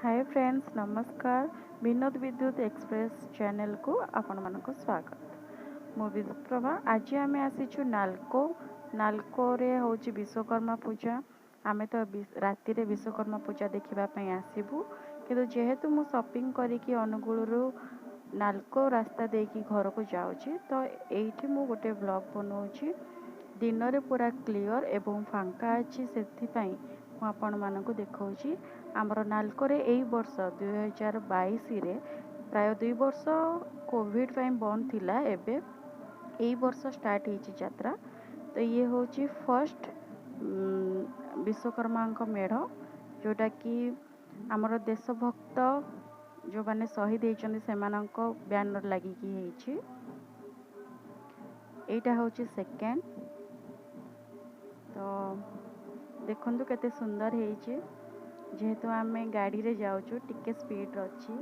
ହାଏ friends, ନମସ୍କାର। ବିନୋଦ ବିଦ୍ୟୁତ express ଚ୍ୟାନେଲକୁ ଆପଣମାନଙ୍କୁ ସ୍ୱାଗତ। ମୁଁ ବିଦ୍ୟୁତ ପ୍ରଭା। ଆଜି ଆମେ ଆସିଛୁ ନାଲକୋ। ନାଲକୋରେ ହେଉଛି ବିଶ୍ୱକର୍ମା ପୂଜା। ଆମେ ତ ରାତିରେ ବିଶ୍ୱକର୍ମା ପୂଜା ଦେଖିବା ପାଇଁ ଆସିବୁ, କିନ୍ତୁ ଯେହେତୁ ମୁଁ ସପିଂ କରିକି ଅନୁଗୁଳରୁ ନାଲକୋ ରାସ୍ତା ଦେଇକି ଘରକୁ ଯାଉଛି, ତ ଏଇଠି ମୁଁ ଗୋଟେ ବ୍ଲଗ୍ ବନାଉଛି। ଦିନରେ ପୁରା କ୍ଲିଅର୍ ଏବଂ ଫାଙ୍କା ଅଛି, ସେଥିପାଇଁ ମୁଁ ଆପଣମାନଙ୍କୁ ଦେଖାଉଛି। ଆମର ନାଲକୋରେ ଏଇ ବର୍ଷ 2022ରେ ପ୍ରାୟ 2 ବର୍ଷ କୋଭିଡ଼ ପାଇଁ ବନ୍ଦ ଥିଲା, ଏବେ ଏଇ ବର୍ଷ ଷ୍ଟାର୍ଟ ହେଇଛି ଯାତ୍ରା। ତ ଇଏ ହେଉଛି ଫର୍ଷ୍ଟ ବିଶ୍ୱକର୍ମାଙ୍କ ମେଢ଼, ଯେଉଁଟାକି ଆମର ଦେଶଭକ୍ତ ଯେଉଁମାନେ ଶହୀଦ ହେଇଛନ୍ତି ସେମାନଙ୍କ ବ୍ୟାନର ଲାଗିକି ହେଇଛି। ଏଇଟା ହେଉଛି ସେକେଣ୍ଡ। ତ ଦେଖନ୍ତୁ କେତେ ସୁନ୍ଦର ହେଇଛି। ଯେହେତୁ ଆମେ ଗାଡ଼ିରେ ଯାଉଛୁ, ଟିକେ ସ୍ପିଡ଼୍ ଅଛି।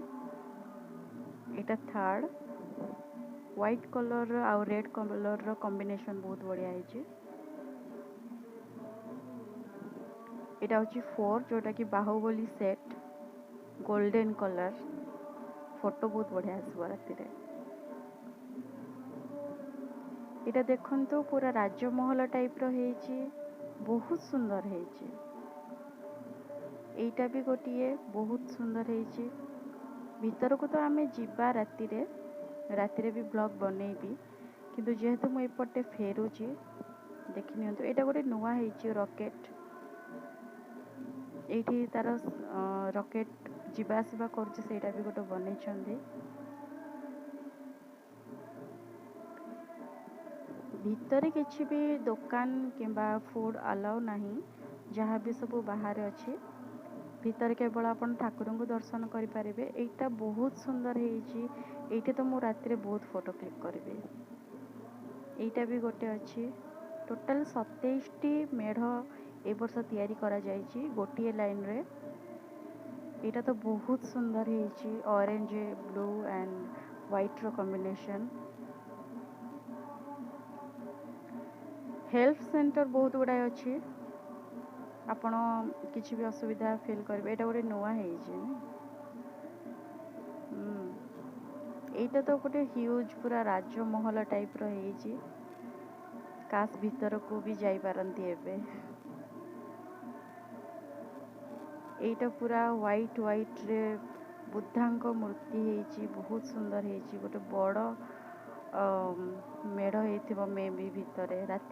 ଏଇଟା ଥାର୍ଡ଼। ହ୍ୱାଇଟ୍ କଲର୍ ଆଉ ରେଡ଼୍ କଲର୍ର କମ୍ବିନେସନ୍ ବହୁତ ବଢ଼ିଆ ହେଇଛି। ଏଇଟା ହେଉଛି ଫୋର୍, ଯେଉଁଟାକି Baahubali set, golden colour. Photo ବହୁତ ବଢ଼ିଆ ଆସିବ ରାତିରେ। ଏଇଟା ଦେଖନ୍ତୁ, ପୁରା ରାଜମହଲ ଟାଇପ୍ର ହେଇଛି, ବହୁତ ସୁନ୍ଦର ହେଇଛି। ଏଇଟା ବି ଗୋଟିଏ ବହୁତ ସୁନ୍ଦର ହେଇଛି। ଭିତରକୁ ତ ଆମେ ଯିବା ରାତିରେ, ରାତିରେ ବି ବ୍ଲଗ୍ ବନେଇବି, କିନ୍ତୁ ଯେହେତୁ ମୁଁ ଏପଟେ ଫେରୁଛି, ଦେଖିନିଅନ୍ତୁ। ଏଇଟା ଗୋଟେ ନୂଆ ହେଇଛି ରକେଟ୍। ଏଇଠି ତାର ରକେଟ୍ ଯିବା ଆସିବା କରୁଛି, ସେଇଟା ବି ଗୋଟେ ବନେଇଛନ୍ତି। ଭିତରେ କିଛି ବି ଦୋକାନ କିମ୍ବା ଫୁଡ଼୍ ଆଲାଉ ନାହିଁ, ଯାହା ବି ସବୁ ବାହାରେ ଅଛି। ଭିତରେ କେବଳ ଆପଣ ଠାକୁରଙ୍କୁ ଦର୍ଶନ କରିପାରିବେ। ଏଇଟା ବହୁତ ସୁନ୍ଦର ହେଇଛି। ଏଇଠି ତ ମୁଁ ରାତିରେ ବହୁତ ଫଟୋ କ୍ଲିକ୍ କରିବି। ଏଇଟା ବି ଗୋଟେ ଅଛି। ଟୋଟାଲ୍ 27ଟି ମେଢ଼ ଏ ବର୍ଷ ତିଆରି କରାଯାଇଛି ଗୋଟିଏ ଲାଇନ୍ରେ। ଏଇଟା ତ ବହୁତ ସୁନ୍ଦର ହେଇଛି, ଅରେଞ୍ଜ, ବ୍ଲୁ ଆଣ୍ଡ ହ୍ୱାଇଟ୍ର କମ୍ବିନେସନ୍। ହେଲ୍ପ ସେଣ୍ଟର ବହୁତ ଗୁଡ଼ାଏ ଅଛି, ଆପଣ କିଛି ବି ଅସୁବିଧା ଫିଲ୍ କରିବେ। ଏଇଟା ଗୋଟେ ନୂଆ ହେଇଛି। ଏଇଟା ତ ଗୋଟେ ହ୍ୟୁଜ୍ ପୁରା ରାଜମହଲ ଟାଇପ୍ର ହେଇଛି। କାଶ ଭିତରକୁ ବି ଯାଇପାରନ୍ତି ଏବେ। ଏଇଟା ପୁରା ହ୍ୱାଇଟ୍ ହ୍ୱାଇଟ୍ରେ ବୁଦ୍ଧାଙ୍କ ମୂର୍ତ୍ତି ହେଇଛି, ବହୁତ ସୁନ୍ଦର ହେଇଛି। ଗୋଟେ ବଡ଼ ମେଢ଼ ହେଇଥିବ ମେ ବି ଭିତରେ ରାତି।